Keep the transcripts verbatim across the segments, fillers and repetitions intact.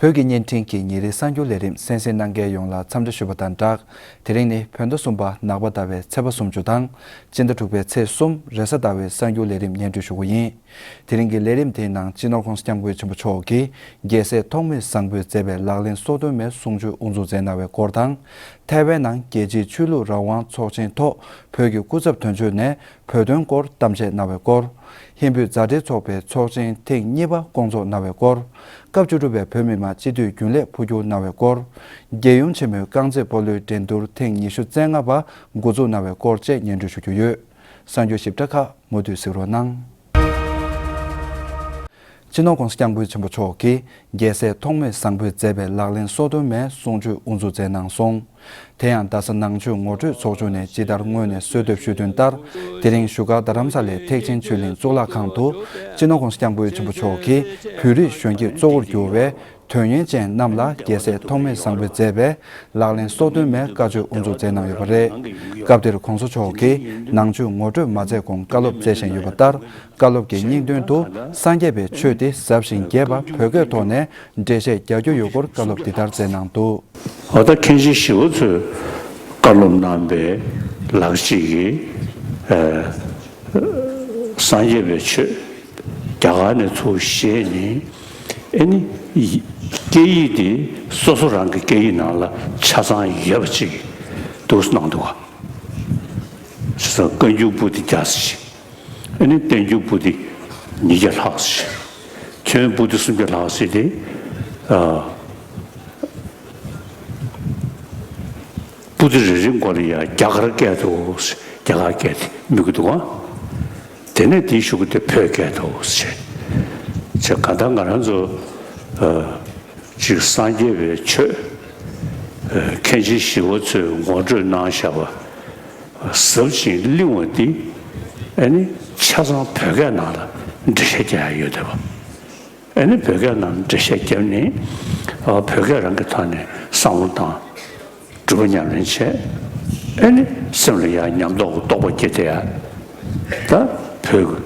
བོད་ཀྱི་བརྙན་འཕྲིན་གྱི་ཉིན་རེའི་གསར་འགྱུར་ལས་རིམ་གསན་གཟིགས་གནང་མཁན་ཡོངས་ལ་འཚམས་འདྲི་ཞུ་བ་དང་སྦྲགས། དེ་རིང་ནི་བོད་ཟླ་གསུམ་པ་ནག་པ་ཟླ་བའི་ཚེས་པ་སུམ་ཅུ་དང་། སྤྱི་ཟླ་དྲུག་པའི་ཚེས་གསུམ་རེས་གཟའ་ཟླ་བའི་གསར་འགྱུར་ལས་རིམ་སྙན་སྒྲོན་ཞུ་གི་ཡིན། དེ་རིང་གི་ལས་རིམ་དེའི་ནང་སྤྱི་ནོར་༸གོང་ས་༸སྐྱབས་མགོན་ཆེན་པོ་མཆོག་གིས་རྒྱལ་སྲས་ཐོགས་མེད་བཟང་པོས་མཛད་པའི་ལག་ལེན་སོ་བདུན་མའི་གསུང་ཆོས་དབུ་འཛུགས་མཛད་གནང་བའི་སྐོར་དང་། ཐའེ་ཝན་ནང་རྒྱལ་སྤྱིའི་ཆོས་ལུགས་རང་དབང་ཚོགས་ཆེན་ཐོག་བོད་ཀྱི་སྐུ་ཚབ་དོན་གཅོད་ནས་བོད་དོན་སྐོར་གཏམ་བཤད་གནང་བའི་སྐོར། ཧིན་བོད་མཛའ་འབྲེལ་ཚོགས་པའི་ཚོགས་ཆེན་ཐེངས་གཉིས་པ་བསྐོང་ཚོགས་གནང་བའི་སྐོར། སྐབས་བཅུ་དྲུག་པའི་བོད་མི་མང་སྤྱི་འཐུས་རྒྱུན་ལས་འཕོ་འགྱུར་གནང་བའི་སྐོར། རྒྱལ་ཡུམ་ཆེན་མོའི་རྐང་རྩེད་སྤོ་ལོའི་འགྲན་བསྡུར་ཐེངས་ཉི་ཤུ་རྩ་ལྔ་པ་འགོ་འཛུགས་གནང་བའི་སྐོར་བཅས་སྙན་སྒྲོན་ཞུ་རྒྱུ་ཡོད། གསར་འགྱུར་ཞིབ་ཕྲ་ཁག་མུ་མཐུད་གཟིགས་རོགས་གནང་། སྤྱི་ནོར་༸གོང་ས་༸སྐྱབས་མགོན་ཆེན་པོ་མཆོག་གིས་རྒྱལ་སྲས་ཐོགས་མེད་བཟང་པོས་མཛད་པའི་ལག་ལེན་སོ་བདུན་མའི་གསུང་ཆོས་དབུ་འཛུགས་མཛད་གནང་སོང་། དེ་ཡང་རྡ་ས་ནང་ཆོས་ངོ་སྤྲོད་ཚོགས་ཆུང་ནས་ཇི་ལྟར་སྔོན་ནས་གསོལ་འདེབས་ཞུས་དོན་ལྟར། དེ་རིང་བཞུགས་སྒར་རྡ་རམ་ས་ལའི་ཐེག་ཆེན་ཆོས་གླིང་གཙུག་ལག་ཁང་དུ། སྤྱི་ནོར་༸གོང་ས་༸སྐྱབས་མགོན་ཆེན་པོ་མཆོག་གིས་བོད་རིགས་གཞོན་སྐྱེས་གཙོ་བོར་གྱུར་བའི་དོན་ཡོད་ཅན་རྣམས་ལ་རྒྱལ་སྲས་ཐོགས་མེད་བཟང་པོས་མཛད་པའི་ལག་ལེན་སོ་བདུན་མའི་བཀའ་ཆོས་དབུ་འཛུགས་མཛད་གནང་ཡོད་པ་རེད། སྐབས་དེར་༸གོང་ས་མཆོག་གིས་ནང་ཆོས་ངོ་སྤྲོད་མ་མཛད་གོང་བཀའ་སློབ་སྩལ་བཞིན་ཡོད་པ་ལྟར། བཀའ་སློབ་ཀྱི་སྙིང་དོན་དུ་སངས་རྒྱས་པའི་ཆོས་དེ་ཟབ་ཞིང་རྒྱས་པ་བོད་སྐད་ཐོག་ནས་འགྲེལ་བཤད་རྒྱག་རྒྱུ་ཡོད་སྐོར་བཀའ་སློབ་འདི་ལྟར་སྩལ་གནང་འདུག། འོ་ད་མཁན་ཆེན་ཞི་བ་འཚོས་བཀའ་སློབ་གནང་པའི་ལག་ཅིག་གིས། ཨ། སངས་རྒྱས་པའི་ཆོས་རྒྱ་གར་ནས་ཚུར་བཤད་ནས། ཨེ་ནི། སྐད་ཡིག་དེ་སོ་སོ་རང་གི་སྐད་ཡིག་ནང་ལ་ཆ་ཚང་ཡོད་པ་ཅིག་འདུག་གནང་འདུག་ག། བྱས་ཙང་བཀའ་འགྱུར་པོ་ཏི་རྒྱ་ཟེར་ཞིང་། ཨ་ནི་བསྟན་འགྱུར་པོ་ཏི་ཉིས་བརྒྱ་ལྷག་ཟེར་ཞིང་། མཚན་པོ་ཏི་སུམ་བརྒྱ་ལྷག་ཟེར་ཏེ། ཨ། པོ་ཏི་རེ་རེའི་མགོ་ལ་ཡང་རྒྱ་གར་སྐད་དུ། རྒྱ་གར་སྐད་དེ་སྨོས་ཀྱི་འདུག་ག། དེ་ནས་དེའི་གཞུག་གུ་དེ་བོད་སྐད་དུ་ཟེར། བྱས་ག་ད་ང་རང་ཚོ། ཨ། ཅིག་སངས་རྒྱས་པའི་ཆོས། ཨ། མཁན་ཆེན་ཞི་བ་འཚོས་ངོ་སྤྲོད་གནང་བཞག་པ། ཟབ་ཅིང་བརླིང་བ་འདི། ཨ་ནི་ཆ་ཚང་བོད་སྐད་ནང་ལ་འགྲེལ་བཤད་རྒྱག་ཡ་ཡོད་བསྡད་པ། ཨ་ནི་བོད་སྐད་ནང་འགྲེལ་བཤད་བརྒྱབ་ནས། ཨ། བོད་སྐད་རང་གི་ཐོག་ནས་བསམ་བློ་བཏང་། སྒྲུབ་པ་ཉམས་ལེན་བྱས། ཨ་ནི་སེམས་ལ་ཡང་ཉམས་རྟོགས་ཀྱི་རྟོགས་པ་སྐྱེ་བསྡད་ཡ། ད་བོད་ཀྱི།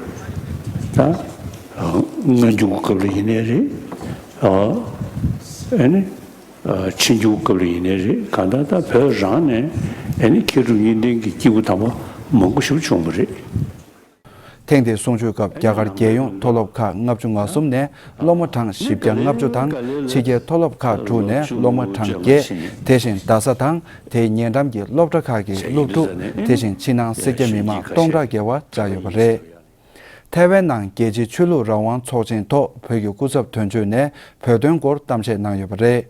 ད་སྔ་འགྱུར་གྱི་སྐབས་ལ་ཡིན་ནའི་རེད། ཨ། ཨ་ནི། ཨ། ཕྱི་འགྱུར་སྐབས་ལ་ཡིན་ནའི་རེད། གང་ལྟར་ད་བོད་རང་ནས་ཨ་ནི་མཁས་གྲུབ་གཉིས་ལྡན་གྱི་སྐྱེས་བུ་དམ་པ་མང་པོ་ཞིག་བྱུང་བ་རེད། ཐེངས་འདིའི་གསུང་ཆོས་སྐབས་རྒྱ་གར་རྒྱལ་ཡོངས་མཐོ་སློབ་ཁག་ལྔ་བཅུ་ང་གསུམ་ནས་སློབ་མ་གྲངས་བཞི་བརྒྱ་ལྔ་བཅུ་དང་། ཕྱི་རྒྱལ་མཐོ་སློབ་ཁག་དྲུག་ནས་སློབ་མ་གྲངས་བརྒྱད། དེ་བཞིན་རྡ་ས་དང་དེའི་ཉེ་འགྲམ་གྱི་སློབ་གྲྭ་ཁག་གི་སློབ་ཕྲུག་དེ་བཞིན་ཕྱི་ནང་སེར་སྐྱ་མི་མང་སྟོང་ཕྲག་བརྒལ་བ་བཅར་ཡོད་པ་རེད། ཐའེ་ཝན་ནང་རྒྱལ་སྤྱིའི་ཆོས་ལུགས་རང་དབང་ཚོགས་ཆེན་ཐོག་བོད་ཀྱི་སྐུ་ཚབ་དོན་གཅོད་ནས་བོད་དོན་སྐོར་གཏམ་བཤད་གནང་ཡོད་པ་རེད།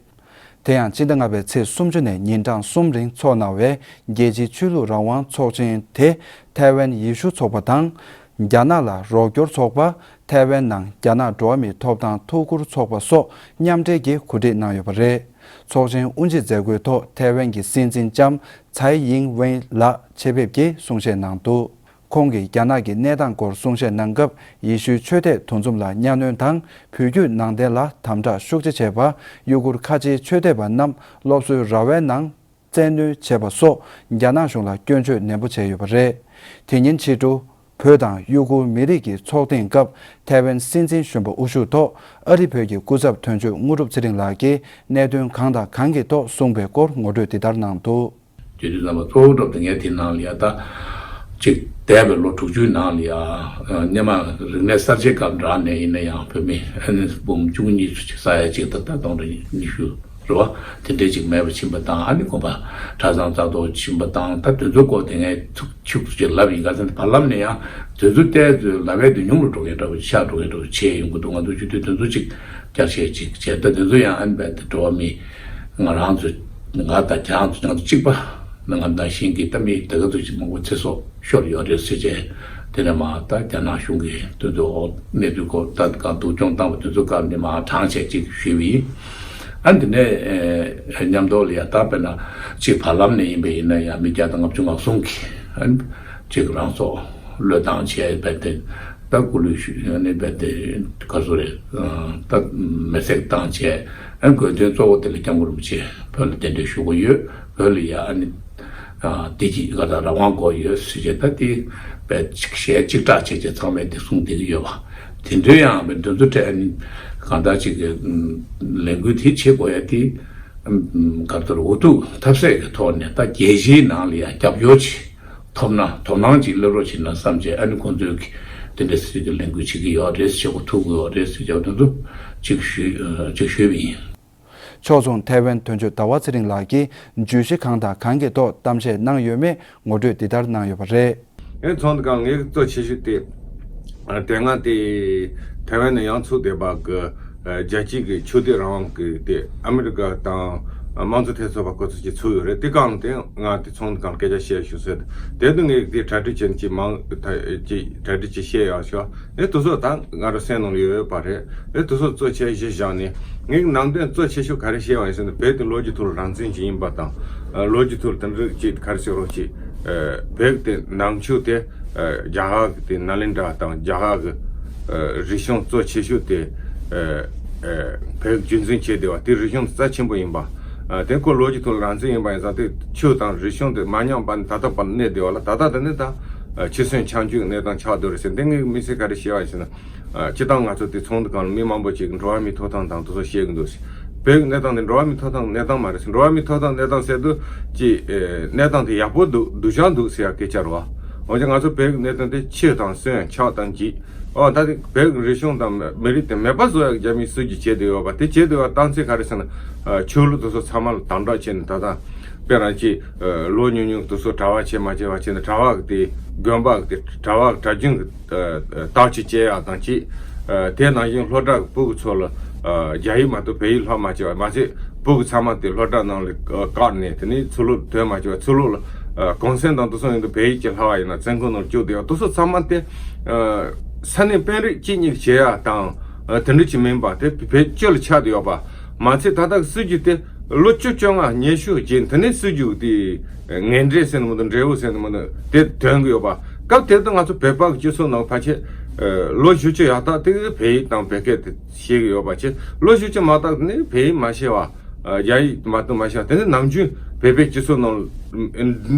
དེ་ཡང་སྤྱི་ཟླ་ལྔ་པའི་ཚེས་སུམ་ཅུ་ནས་ཉིན་གྲངས་གསུམ་རིང་འཚོགས་གནང་བའི་རྒྱལ་སྤྱིའི་ཆོས་ལུགས་རང་དབང་ཚོགས་ཆེན་དེ་ཐའེ་ཝན་ཡེ་ཤུ་ཚོགས་པ་དང་། རྒྱ་ནག་ལ་རོགས་སྐྱོར་ཚོགས་པ། ཐའེ་ཝན་ནང་རྒྱ་ནག་འགྲོ་བ་མིའི་ཐོབ་ཐང་ཐུགས་ཁུར་ཚོགས་པ་སོགས་མཉམ་འབྲེལ་གྱིས་གོ་སྒྲིག་གནང་ཡོད་པ་རེད། ཚོགས་ཆེན་དབུ་འབྱེད་མཛད་སྒོའི་ཐོག་ཐའེ་ཝན་གྱི་སྲིད་འཛིན་ལྕམ་ཚའེ་ཡིང་ཝེ་ལགས་ཆེད་ཕེབས་ཀྱིས་གསུང་བཤད་གནང་འདུག། ཁོང་གིས་རྒྱ་ནག་གི་གནས་སྟངས་སྐོར་གསུང་བཤད་གནང་སྐབས། ཡེ་ཤུའི་ཆོས་དད་འདུ་འཛོམས་ལ་གཉའ་གནོན་དང་། བོད་བརྒྱུད་ནང་བསྟན་ལ་དམ་དྲག་ཤུགས་ཆེ་བྱས་པ། ཡུ་གུར་ཁ་ཆེའི་ཆོས་དད་པ་རྣམས་སློབ་གསོའི་ར་བའི་ནང་བཙན་གནོན་བྱས་པ་སོགས། རྒྱ་ནག་གཞུང་ལ་སྐྱོན་བརྗོད་ནན་པོ་བྱས་ཡོད་པ་རེད། དེ་ཉིན་ཕྱི་དྲོ། བོད་དང་ཡུ་གུར་མི་རིགས་ཀྱི་ཚོགས་ཐེངས་སྐབས། ཐའེ་ཝན་སྲིད་འཛིན་གཞོན་པ་དབུ་བཞུགས་ཐོག་ཨ་རི་བོད་ཀྱི་སྐུ་ཚབ་དོན་གཅོད་དངོས་གྲུབ་ཚེ་རིང་ལགས་ཀྱིས་གནད་དོན་གང་དང་གང་གི་ཐོག་གསུངས་པའི་སྐོར་ངོ་སྤྲོད་འདི་ལྟར་གནང་འདུག། རྒྱུ་མཚན་རྣམ་པ་གཙོ་བོ་འགྲོ་དེ་ངས་དེ་ནང་ལ་ཡ་ད། ཅིག་འདས་པའི་ལོ་དྲུག་ཅུའི་ནང་ལ་ཡ། སྔོན་མ་རིག་གནས་གསར་བརྗེའི་སྐབས་འདྲ་ནས་ཡིན་ན་ཡང་བོད་མི་ཨ་ནི་འབུམ་བཅུ་གཉིས་ཅིག་ས་ཡ་གཅིག་དང་ད་སྟོང་ཕྲག་ཉི་ཤུ་རེད་བ། དེ་འདྲའི་ཅིག་མེད་པ་ཕྱིན་པ་དང་། ཨ་ནི་དགོན་པ་གྲྭ་ཚང་རྩ་གཏོར་ཕྱིན་པ་དང་། ད་དེ་ཚོའི་སྐོར་དེ་ངས་ཚུགས་ཚུགས་ཅིག་ལབ་ཡིན། ག་ཚོད་བར་ལམ་ནས་ཡང་དེ་ཚོ་བལྟས་ཚོད་ལབ་པའི་དེ་ཉུང་རུ་འགྲོ་མཁན་འདྲ་བོ་ཆགས་འགྲོ་མཁན་འདྲ་བོ་བྱས་ཡོང་གི་འདུག། ང་ཚོ་སྤྱི་འཐུས་དེ་ཚོ་ཅིག་བསྐྱར་བཤད་ཅིག་བྱས། ད་དེ་ཚོ་ཡང་ཨ་ནི་རྦད་དེ་འགྲོ་བ་མི། ང་རང་ཚོ། ང་དང་ཁྱེད་རང་ཚོ་ང་ཚོ་གཅིག་པ། ང་དང་ཤིང་གི་ད་མི་དེ་ག་ཚོད་ཅིག་མང་པོ་ཚེ་སྲོག་ཤོར་ཡོད་རེད་ཟེར་བྱས། དེ་ནས་མ་ད་རྒྱ་ནག་གཞུང་གི་དེ་ཚོ་འོག་གནས་ཚུལ་སྐོར་ད་ག་སྡུག་སྦྱོང་བཏང་བ་དེ་ཚོ་སྐབས་ནས་མ་དྲངས་བྱས་ཅིག་ཞུས་པ་ཡིན། ཨ་ནི་དེ་ནས་མཉམ་དུ་ལ་ཡ་ད་དཔེར་ན་ཅིག་བར་ལམ་ནས་ཡིན་པ་ཡིན་ན་ཡང་མི་བརྒྱ་དང་ལྔ་བཅུ་ང་གསུམ་གྱིས་ཨ་ནི་ཅིག་རང་སྲོག་བློས་བཏང་བྱས་པ་དེ། ད་སྐུ་ལུས་ཞུ་ཨ་ནི་རྦད་དེ་ག་ཚོད་རེད། ད་མེ་བསྲེགས་བཏང་བྱས། ཨ་ནི་དགོས་དོན་གཙོ་བོ་དེ་ལ་སྐྱབས་མགོན་རིན་པོ་ཆེ་བོད་ལ་གདན་འདྲེན་ཞུ་གི་ཡོད། བོད་ལ་ཡ་ཨ་ནི་བདེ་སྐྱིད་ག་དང་རང་དབང་དགོས་ཡོད་ཟེར་བྱས། ད་དེ་རྦད་ཅིག་ཞལ་གཅིག་གྲགས་བྱས་བྱས་ཚང་མས་དེ་གསུངས་བསྡད་ཀྱི་ཡོད་པ། དེ་འདྲའི་ཡང་རྦད་དེ་ཚོ་གྲས་ཨ་ནི་ གང་ལྟར་ཅིག་གི་ལས་འགུལ་དེ་བྱེད་དགོས་ཡ་དེ་ག་ལྟར་འུ་ཐུག་ཐབས་ཟད་ཀྱི་ཐོག་ནས་ད་རྒྱལ་སྤྱིའི་ནང་ལ་ཡང་རྒྱབ་སྐྱོར་ཅིག་ཐོབ་ན། དོ་སྣང་ཅིག་སླེབས་རོགས་བྱེད་ན་བསམ་བྱས། ཨ་ནི་ཁོང་ཚོས་དེ་འདྲ་ཟེར་གྱི་ལས་འགུལ་བྱེད་ཀྱི་ཡོད་རེད། བྱེད་དགོས་ཐུག་གི་ཡོད་རེད་ཟེར་བྱས་དེ་ཚོ་ཅིག་ཞུས་ཅིག་ཞུས་པ་ཡིན། ཕྱོགས་མཚུངས་ཐའེ་ཝན་དོན་གཅོད་ཟླ་བ་ཚེ་རིང་ལགས་ཀྱིས་བརྗོད་གཞི་གང་དང་གང་གི་ཐོག་གཏམ་བཤད་གནང་ཡོད་མེད་ངོ་སྤྲོད་འདི་ལྟར་གནང་ཡོད་པ་རེད། ཨེ་ཚོགས་འདུ་ཁང་ངའི་གཙོ་ཆེ་ཤོས་དེ། ཨ་དེ་སྔ་དེ་ཐའེ་ཝན་ནས་ཡང་ཚུགས་བསྡད་པ་གི་ཨ་རྒྱལ་སྤྱིའི་གི་ཆོས་དད་རང་དབང་གི་དེ་ཨ་མི་རི་ཀ་དང་དམངས་གཙོ་འཐབ་རྩོད་པ་ཁོ་ཚོ་གི་ཚུགས་ཡོད་རེད། དེ་གང་དེ་ང་དེ་ཚོགས་འདུ་ཁང་སྐད་ཆ་བཤད་ཞུ་ཟེར། དེ་དུས་ངས་དེ་གྲ་སྒྲིག་བྱས་ནས་ཅིག་མང་ད་ཅིག་གྲ་སྒྲིག་ཅིག་བཤད་ཡག་ཤོག་ཨེ་དེ་ཚོ་ད་ང་རང་སེམས་ནང་ལ་ཡོད་ཡོད་པ་རེད། ཨེ་དེ་ཚོ་གཙོ་ཆེ་གཞི་བཞག་ནས་ངའི་ནང་དོན་གཙོ་ཆེ་ཤོས་ག་རེ་བཤད་པ་ཡིན་ཟེར་ན། བོད་དེ་ལོ་རྒྱུས་ཐོག་ལ་རང་བཙན་ཅིག་ཡིན་པ་དང་། ཨ་ལོ་རྒྱུས་ཐོག་ལ་དེ་འདྲ་ཅིག་ག་རེ་ཟེར་རོགས་ཅིག་ཨ་བོད་དེ་ནང་ཆོས་དེ་ཨ་རྒྱ་གར་གི་དེ་ནཱ་ལེནྡྲ་དང་རྒྱ་གར་གི་ཨ་རིག་གཞུང་གཙོ་ཆེ་ཤོས་དེ་ཨ་ཨ་བོད་རྒྱུན་འཛིན་བྱས་བསྡད་པ་དེ་རིག་གཞུང་རྩ་ཆེན་པོ་ཡིན་པ། ཨ་དེ་ཁོ་ལོ་རྒྱུས་ཐོག་ལ་རང་བཙན་ཡིན་པ་ཡིན་ཙང་། དེ་ཆོས་དང་རིག་གཞུང་དེ་མ་ཉམས་པ་ནས་ད་ལྟ་བར་གནས་བསྡད་པ་ལ། ད་ལྟ་དེ་ནས་ད་ཨ་ཕྱི་སོན་ཆགས་རྒྱུའི་གནས་སྟངས་ཆགས་བསྡད་རེད་ཟེར། འདི་ངས་དམིགས་བསལ་ག་རེ་བཤད་པ་ཡིན་ཟེར་ན། ཨ་སྤྱིར་བཏང་ང་ཚོ་དེ་ཚོགས་འདུ་ཁང་ལ་མི་མང་པོ་ཅིག་གིས་འགྲོ་བ་མིའི་ཐོབ་ཐང་དང་དེ་ཚོ་བཤད་གི་འདུག་ཟེར། བོད་ཀྱི་གནས་སྟངས་དེ་འགྲོ་བ་མིའི་ཐོབ་ཐང་གནས་སྟངས་མ་རེད་ཟེར། འགྲོ་བ་མིའི་ཐོབ་ཐང་གནས་སྟངས་ཟེར་དུས་ཀྱི་ཨེ་གནས་སྟངས་དེ་ཡག་པོ་འདུག་སྡུག་ཅག་འདུག་ཟེར་ཡག་སྐད་ཆ་རེད་བ། འོན་ཀྱང་ང་ཚོ་བོད་ཀྱི་གནས་སྟངས་དེ་ཆོས་དང་སོན་ཆགས་དང་གྱིས། ཨོ་ད་དེ་བོད་ཀྱི་རིག་གཞུང་དང་མི་རིགས་དེ་མེད་པ་བཟོ་ཡག་རྒྱ་མིའི་སྲིད་ཇུས་བྱས་བསྡད་ཡོད་པ། དེ་བྱས་བསྡད་ཡོད་པ་རྟགས་མཚན་ག་རེ་ཟེར་ན། ཨ་ཆོས་ལུགས་དེ་ཚོ་ཚང་མ་ལ་དམ་དྲག་བྱས་ནས། ད་ལྟ་དཔེར་ན་ཅིག་ཨ་ལོ་ཉུང་ཉུང་དེ་ཚོ་གྲྭ་པ་བྱས་མ་བྱས་པ་བྱས་ནས། གྲྭ་པ་གི་དེ་དགོན་པ་གི་དེ་གྲྭ་པ་གི་གྲྭ་རྒྱུན་གི་ཨ་ཨ་བརྟག་དཔྱད་བྱེད་ཡག་དང་གཅིག་ཨ་དེ་ནང་བཞིན་སློབ་གྲྭ་གི་སྤུ་གུ་ཚོ་ལ་ཨ་རྒྱ་ཡིག་མ་གཏོགས་བོད་ཡིག་སློབ་མ་བྱས་པ་མ་ཚད། སྤུ་གུ་ཚང་མ་དེ་སློབ་གྲྭ་ནང་ལ་ཨ་བཀག་ནས། དེ་ནས་ཚུར་ལོག་ཐོན་མ་བྱས་པ། ཚུར་ལོག་ལ་ཨ་གུང་སེང་དང་དེ་ཚོ་ཡིན་དུས་བོད་ཡིག་ཅིག་སློབ་པ་ཡིན་ན་བཙོན་ཁང་ནང་བཅུག་བསྡད་པ། དེ་ཚོ་ཚང་མ་དེ་ཨ་ས་གནས་དཔོན་རིགས་གཅིག་གཉིས་བྱེད་ཡག་དང་ཨ་དེ་འདྲ་ཅིག་མིན་པ། དེ་བེད་སྤྱོད་ལ་ཆགས་བསྡད་ཡོད་པ་མ་ཚད། ད་ལྟ་གི་སྲིད་ཇུས་དེ་ལོ་བཅུ་བཅོ་ལྔ་ཉི་ཤུ་རྗེས་དེ་ནས་སྲིད་ཇུས་དེ་ངན་འབྲས་ཟེར་ནི་མི་འདུག་འབྲས་བུ་ཟེར་ནི་མི་འདུག་དེ་ཐོན་གི་ཡོད་པ། སྐབས་དེ་དུས་ང་ཚོ་བོད་པ་གི་སྤྱི་ཚོགས་ནང་ཕལ་ཆེར་ཨ་ལོ་བཞི་བཅུ་ཡར་ལྟ་དེ་བོད་ཡིག་དང་བོད་སྐད་དེ་ཤེས་གི་ཡོད་པ་བྱས། ལོ་བཞི་བཅུ་མ་ལྟ་དེ་ནས་བོད་ཡིག་མ་ཤེས་པ། ཨ་རྒྱ་ཡིག་མ་གཏོགས་མ་ཤེས་པ། དེ་ནས་ནམ་རྒྱུན་བོད་པའི་སྤྱི་ཚོགས་ནང་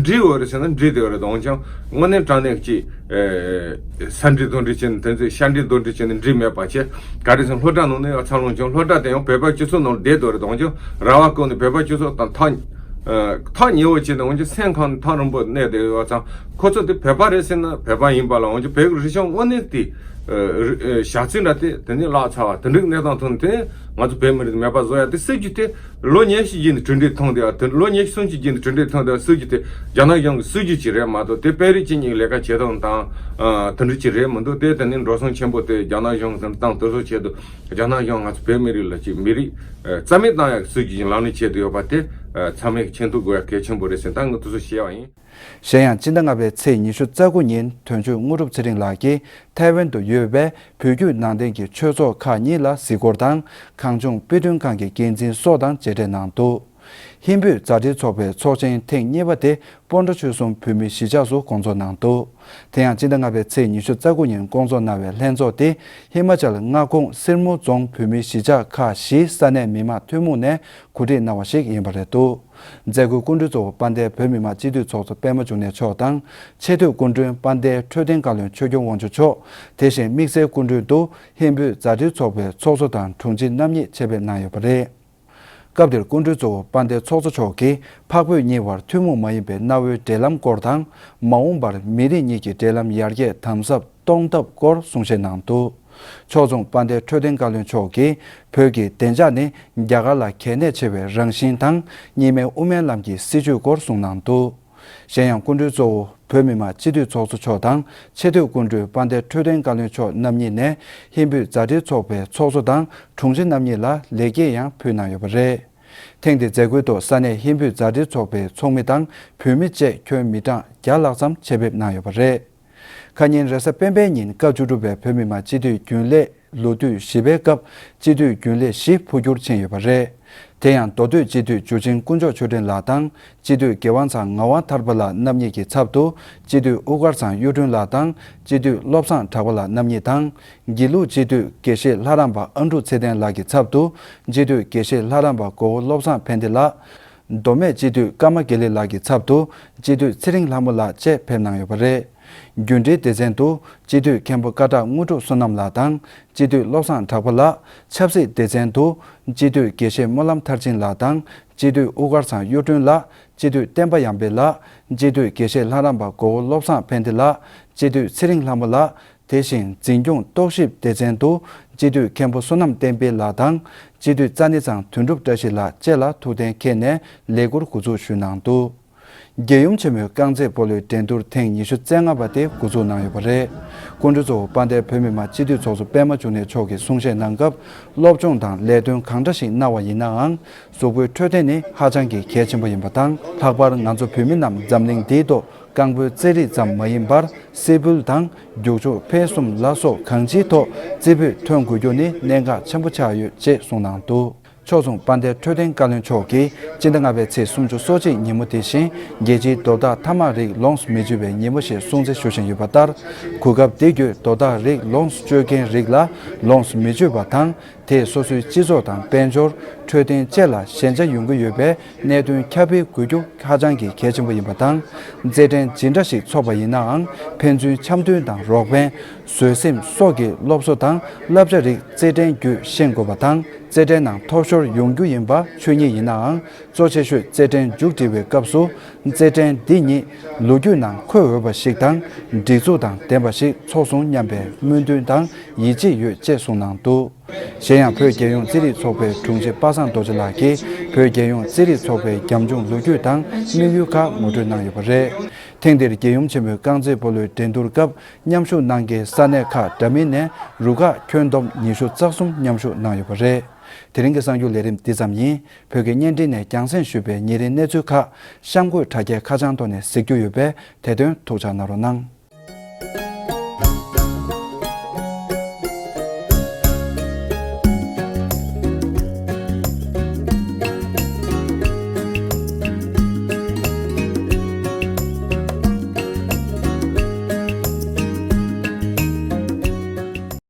འགྲིག་ཡོད་རེད་ཟེར་ན་འགྲིག་བསྡད་ཡོད་རེད། འོན་ཀྱང་དངོས་གནས་དྲང་གནས་ཀྱི་ཨེ་ས་འགྲིག་རྡོ་འགྲིག་བྱས་ནས། དེ་ཚོས་ཤ་འགྲིག་རྡོ་འགྲིག་བྱས་ནས་འགྲིག་མེད་པ་བྱས། ག་རེ་ཟེར་ན་སློབ་གྲྭ་ནང་ནས་ཡང་འཚར་ལོངས་བྱུང་། སློབ་གྲྭ་དེ་ཡང་བོད་པ་སྤྱི་ཚོགས་ནང་བསྡད་ཡོད་རེད། འོན་ཀྱང་ར་བ་བརྐོས་ནས་བོད་པ་སྤྱི་ཚོགས་དང་ཐག་ཨེ་ཐག་ཉེ་བོ་བྱས་ནས། འོན་ཀྱང་སེམས་ཁམས་ཐག་རིང་པོ་གནས་བསྡད་ཡོད་ཙང་། ཁོ་ཚོ་དེ་བོད་པ་རེད་ཟེར་ན་བོད་པ་ཡིན་པ་ལ། འོན་ཀྱང་བོད་ཀྱི་རིག་གཞུང་དངོས་གནས་དེ་ཨེ་ཨེ་ཞག་ཚི་འདྲ་དེ་དེ་ནས་བརླག་ཚར་བ། དེ་འདྲའི་གནས་སྟངས་ཐོན་དེ་ང་ཚོ་བོད་མི་རིགས་མེད་པ་བཟོ་ཡ་དེ་སྲིད་ཇུས་དེ་ལོ་ཉི་ཤུ་རྗེས་ནས་གྲུབ་འབྲས་ཐོན་བསྡད་ཡ། དེ་ལོ་ཉི་ཤུ་སུམ་ཅུ་རྗེས་ནས་གྲུབ་འབྲས་ཐོན་བསྡད་ཡ་སྲིད་ཇུས་དེ་རྒྱ་ནག་གཞུང་གི་སྲིད་ཇུས་ཅིག་རེད་མ་གཏོགས། དེ་དཔོན་རིགས་གཅིག་གཉིས་ལས་ཀ་བྱེད་སྟངས་དང་ཨ་དེ་འདྲ་ཅིག་རེད་མི་འདུག་དེ་དེ་ནས་འགྲོ་སོང་ཆེན་པོ་དེ་རྒྱ་ནག་གཞུང་གིས་བཏང་། དེ་ཚོ་ཆེད་དུ་རྒྱ་ནག་གཞུང་ང་ཚོ་བོད་མི་རིགས་ལ་ཅིག་མི་རིགས་ཨ་རྩ་མེད་བཏང་ཡ་གི་སྲིད་ཇུས་ཅིག་ལག་ལེན་བྱེད་དུ་ཡོད་པ་དེ་ཨ་ཚང་མས་མཁྱེན་ཐུབ་དགོས་ཡ་གལ་ཆེན་པོ་རེད་ཟེར། ད་ངས་དེ་ཚོ་བཤད་པ་ཡིན། གཞན་ཡང་སྤྱི་ཟླ་ལྔ་པའི་ཚེས་ཉི་ཤུ་རྩ་དགུ་ཉིན་དོན་གཅོད་དངོས་གྲུབ་ཚེ་རིང་ལགས་ཀྱིས་ཐའེ་ཝན་དུ་ཡོད་པའི་བོད་བརྒྱུད་ནང་བསྟན་གྱི་ཆོས་ཚོགས་ཁག་གཉིས་ལ་གཟིགས་སྐོར་དང་། གངས་ལྗོངས་དཔེ་སྐྲུན་ཁང་གི་འགན་འཛིན་སོགས་དང་མཇལ་འཕྲད་གནང་འདུག་ཧིན་བོད་མཛའ་འབྲེལ་ཚོགས་པའི་ཚོགས་ཆེན་ཐེངས་གཉིས་པ་དེ་སྤོན་ཊ་ཆོལ་གསུམ་བོད་མིའི་གཞིས་ཆགས་སུ་སྐོང་ཚོགས་གནང་འདུག་དེ་ཡང་སྤྱི་ཟླ་ལྔ་པའི་ཚེས་ཉི་ཤུ་རྩ་དགུ་ཉིན་སྐོང་ཚོགས་གནང་བའི་ལྷན་ཚོགས་དེ་ཧི་མ་ཅལ་མངའ་ཁོངས་སིར་མོ་རྫོང་བོད་མིའི་གཞིས་ཆགས་ཁག་བཞིའི་ས་གནས་མི་མང་ཐུན་མོང་ནས་གོ་སྒྲིག་གནང་བ་ཞིག་ཡིན་པ་རེད་འདུག་མཛད་སྒོའི་སྐུ་མགྲོན་གཙོ་བོ་དཔལ་ལྡན་བོད་མི་མང་སྤྱི་འཐུས་ཚོགས་གཙོ་པད་མ་འབྱུང་གནས་མཆོག་དང་། ཆེས་མཐོའི་སྐུ་མགྲོན་དཔལ་ལྡན་འཕྲོད་བསྟེན་བཀའ་བློན་ཆོས་སྐྱོང་དབང་ཕྱུག་མཆོག་དེ་བཞིན་དམིགས་བསལ་སྐུ་མགྲོན་དུ་ཧིན་བོད་མཛའ་འབྲེལ་ཚོགས་པའི་ཚོགས་གཙོ་དང་དྲུང་ཆེ་རྣམ་གཉིས་ཆེད་ཕེབས་གནང་ཡོད་པ་རེད། སྐབས་དེར་སྐུ་མགྲོན་གཙོ་བོ་དཔལ་ལྡན་ཚོགས་གཙོ་མཆོག་གིས་འཕགས་བོད་གཉིས་བར་ཐུན་མོང་མ་ཡིན་པའི་གནའ་བོའི་འབྲེལ་ལམ་སྐོར་དང་། མ་འོངས་པར་མི་རིགས་གཉིས་ཀྱི་འབྲེལ་ལམ་ཡར་རྒྱས་དམ་ཟབ་གཏོང་ཐབས་སྐོར་གསུང་བཤད་གནང་འདུག་ཕྱོགས་མཚུངས་དཔལ་ལྡན་འཕྲོད་བསྟེན་བཀའ་བློན་མཆོག་གིས་བོད་ཀྱི་བདེ་འཇགས་ནི་རྒྱ་གར་ལ་གལ་གནད་ཆེ་བའི་རང་བཞིན་དང་། གཉིས་སྨན་དབུ་མའི་ལམ་གྱི་སྲིད་བྱུས་སྐོར་གསུངས་གནང་འདུག་གཞན་ཡང་སྐུ་མགྲོན་གཙོ་བོ་བོད་མི་མང་སྤྱི་འཐུས་ཚོགས་གཙོ་མཆོག་དང་། ཆེས་མཐོའི་སྐུ་མགྲོན་དཔལ་ལྡན་འཕྲོད་བསྟེན་བཀའ་བློན་མཆོག་རྣམ་གཉིས་ནས་ཧིན་བོད་མཛའ་འབྲེལ་ཚོགས་པའི་ཚོགས་གཙོ་དང་དྲུང་ཆེ་རྣམ་གཉིས་ལ་ལེགས་སྐྱེས་ཡང་ཕུལ་གནང་ཡོད་པ་རེད། ཐེངས་འདིའི་མཛད་སྒོའི་ཐོག་ས་གནས་ཧིན་བོད་མཛའ་འབྲེལ་ཚོགས་པའི་ཚོགས་མི་དང་བོད་མི་བཅས་ཁྱོན་མི་གྲངས་བརྒྱ་ལྷག་ཙམ་ཆེད་ཕེབས་གནང་ཡོད་པ་རེད། ཁ་ཉིན་རེས་གཟའ་སྤེན་པའི་ཉིན་སྐབས་བཅུ་དྲུག་པའི་བོད་མི་མང་སྤྱི་འཐུས་རྒྱུན་ལས་ལོ་དུས་བཞི་པའི་སྐབས་སྤྱི་འཐུས་རྒྱུན་ལས་བཞི་འཕོ་འགྱུར་ཕྱིན་ཡོད་པ་རེད། དེ་ཡང་མདོ་སྟོད་སྤྱི་འཐུས་འཇུ་ཆེན་དཀོན་མཆོག་ཆོས་སྒྲོན་ལགས་དང་། སྤྱི་འཐུས་དགེ་དབང་ཚང་ངག་དབང་ཐར་པ་ལགས་རྣམ་གཉིས་ཀྱི་ཚབ་ཏུ་སྤྱི་འཐུས་དབུ་དཀར་ཚང་གཡུ་སྒྲོན་ལགས་དང་། སྤྱི་འཐུས་བློ་བཟང་གྲགས་པ་ལགས་རྣམ་གཉིས་དང་། དགེ་ལུགས་སྤྱི་འཐུས་དགེ་བཤེས་ལྷ་རམས་པ་ཨ་འབྲུག་ཚེ་བརྟན་ལགས་ཀྱི་ཚབ་ཏུ་སྤྱི་འཐུས་དགེ་བཤེས་ལྷ་རམས་པ་མགོ་བོ་བློ་བཟང་ཕན་བདེ་ལགས། མདོ་སྨད་སྤྱི་འཐུས་ཀརྨ་དགེ་ལེགས་ལགས་ཀྱི་ཚབ་ཏུ་སྤྱི་འཐུས་ཚེ་རིང་ལྷ་མོ་ལགས་བཅས་ཕེབས་གནང་ཡོད་པ་རེད། རྒྱུན་འབྲེལ་སྡེ་ཚན་དུ་སྤྱི་འཐུས་མཁན་པོ་ཀ་བྲག་དངོས་གྲུབ་བསོད་ནམས་ལགས་དང་། སྤྱི་འཐུས་བློ་བཟང་གྲགས་པ་ལགས། ཆབ་སྲིད་སྡེ་ཚན་དུ་སྤྱི་འཐུས་དགེ་བཤེས་སྨོན་ལམ་མཐར་ཕྱིན་ལགས་དང་། སྤྱི་འཐུས་དབུ་དཀར་ཚང་གཡུ་སྒྲོན་ལགས། སྤྱི་འཐུས་བསྟན་པ་ཡར་འཕེལ་ལགས། སྤྱི་འཐུས་དགེ་བཤེས་ལྷ་རམས་པ་མགོ་བོ་བློ་བཟང་ཕན་བདེ་ལགས། སྤྱི་འཐུས་ཚེ་རིང་ལྷ་མོ་ལགས། དེ་བཞིན་འཛིན་སྐྱོང་རྟོག་ཞིབ་སྡེ་ཚན་དུ་སྤྱི་འཐུས་མཁན་པོ་བསོད་ནམས་བསྟན་འཕེལ་ལགས་དང་། སྤྱི་འཐུས་རྩ་ནི་ཚང་དོན་གྲུབ་བཀྲ་ཤིས་ལགས་བཅས་ལ་ཐུགས་གཏན་འཁེལ་ནས་ལས་འཁུར་འགོ་འཛུགས་ཞུས་གནང་འདུག་རྒྱལ་ཡུམ་ཆེན་མོའི་རྐང་རྩེད་སྤོ་ལོའི་འགྲན་བསྡུར་ཐེངས་ཉི་ཤུ་རྩ་ལྔ་པ་དེ་འགོ་འཛུགས་གནང་ཡོད་པ་རེད། སྐུ་མགྲོན་གཙོ་བོ་དཔལ་ལྡན་བོད་མི་མང་སྤྱི་འཐུས་ཚོགས་གཙོ་པད་མ་འབྱུང་གནས་མཆོག་གིས་གསུང་བཤད་གནང་སྐབས། སློབ་སྦྱོང་དང་ལས་དོན་གང་འདྲ་ཞིག་གནང་བ་ཡིན་ནའང་། གཟུགས་པོའི་འཕྲོད་བསྟེན་ནི་ཧ་ཅང་གི་གལ་ཆེན་པོ་ཡིན་པ་དང་། ལྷག་པར་ང་ཚོ་བོད་མི་རྣམས་འཛམ་གླིང་འདིའི་ཐོག་རྐང་སྤོལ་རྩེད་རིགས་ཙམ་མ་ཡིན་པར། སེར་ཕུད་དང་རྒྱུག་ཆོག་འཕེན་གསུམ་ལ་སོགས་གང་ཅིའི་ཐོག་རྩེ་ཕུད་ཐོན་དགོས་རྒྱུ་ནི་གནད་འགག་ཆེན་པོ་ཆགས་ཡོད་ཅེས་གསུངས་གནང་འདུག་ཕྱོགས་མཚུངས་དཔལ་ལྡན་འཕྲོད་བསྟེན་བཀའ་བློན་མཆོག་གིས་སྤྱི་ཟླ་ལྔ་པའི་ཚེས་སུམ་ཅུ་སོ་གཅིག་ཉིན་མོ་དེ་བཞིན་རྒྱལ་སྤྱིའི་རྡོ་ཐག་ཐ་མག་རིགས་ལོངས་སུ་མི་སྤྱོད་པའི་ཉིན་མོ་ཞེས་སྲུང་བརྩི་ཞུ་བཞིན་ཡོད་པ་ལྟར། གོ་སྐབས་འདི་བརྒྱུད་རྡོ་ཐག་རིགས་ལོངས་སུ་སྤྱོད་མཁན་རིགས་ལ་ལོངས་སུ་མི་སྤྱོད་པ་དང་། དེས་སོ་སོའི་སྤྱི་ཚོགས་དང་དཔལ་འབྱོར། འཕྲོད་བསྟེན་བཅས་ལ་ཞན་ཆ་ཡོང་གི་ཡོད་པའི་གནད་དོན་ཁྱབ་སྤེལ་དགོས་རྒྱུ་ཧ་ཅང་གི་གལ་ཆེན་པོ་ཡིན་པ་དང་། རྩེད་འགྲན་ཇི་འདྲ་ཞིག་འཚོགས་པ་ཡིན་ནའང་། ཕན་ཚུན་འཆམ་མཐུན་དང་རོགས་ཕན། བཟོད་སེམས་སོགས་ཀྱི་སློབ་གསོ་དང་བསླབ་བྱ་རིགས་རྩེད་འགྲན་བརྒྱུད་ཤེས་དགོས་པ་དང་། རྩེད་འགྲན་ནང་ཐོབ་ཤོར་ཡོང་རྒྱུ་ཡིན་པ་ཆོས་ཉིད་ཡིན་ནའང་། གཙོ་ཆེ་ཤོས་རྩེད་འགྲན་མཇུག་སྒྲིལ་བའི་སྐབས་སུ། རྩེད་འགྲན་འདི་ཉིད་ལོ་རྒྱུས་ནང་འཁོད་འོས་པ་ཞིག་དང་། སྒྲིག་འཛུགས་དང་ལྡན་པ་ཞིག་འཚོགས་སོང་སྙམ་པའི་སྨོན་འདུན་དང་ཡིད་ཆེས་ཡོད་ཅེས་གསུངས་གནང་འདུག་གཞན་ཡང་། བོད་རྒྱལ་ཡོངས་རྩེད་རིགས་ཚོགས་པའི་དྲུང་ཆེ་པ་སངས་རྡོ་རྗེ་ལགས་ཀྱིས། བོད་རྒྱལ་ཡོངས་རྩེད་རིགས་ཚོགས་པའི་རྒྱབ་ལྗོངས་ལོ་རྒྱུས་དང་དམིགས་ཡུལ་ཁག་ངོ་སྤྲོད་གནང་ཡོད་པ་རེད། ཐེངས་འདིར་རྒྱལ་ཡུམ་ཆེན་མོའི་རྐང་རྩེད་སྤོ་ལོའི་འགྲན་བསྡུར་སྐབས་མཉམ་ཞུགས་གནང་མཁན་ས་གནས་ཁག་འདྲ་མིན་ནས་རུ་ཁག་ཁྱོན་བསྡོམས་ཉི་ཤུ་རྩ་གསུམ་མཉམ་ཞུགས་གནང་ཡོད་པ་རེད། དེ་རིང་གི་གསར་འགྱུར་ལས་རིམ་འདི་ཙམ་ཡིན། བོད་ཀྱི་བརྙན་འཕྲིན་ནས་རྒྱང་སྲིང་ཞུས་པའི་ཉིན་རེའི་གནས་ཚུལ་ཁག་གཤམ་འཁོད་དྲ་རྒྱའི་ཁ་བྱང་ཐོག་ནས་གཟིགས་རྒྱུ་ཡོད་པས། དེ་དོན་ཐུགས་འཇགས་གནང་རོགས་གནང་།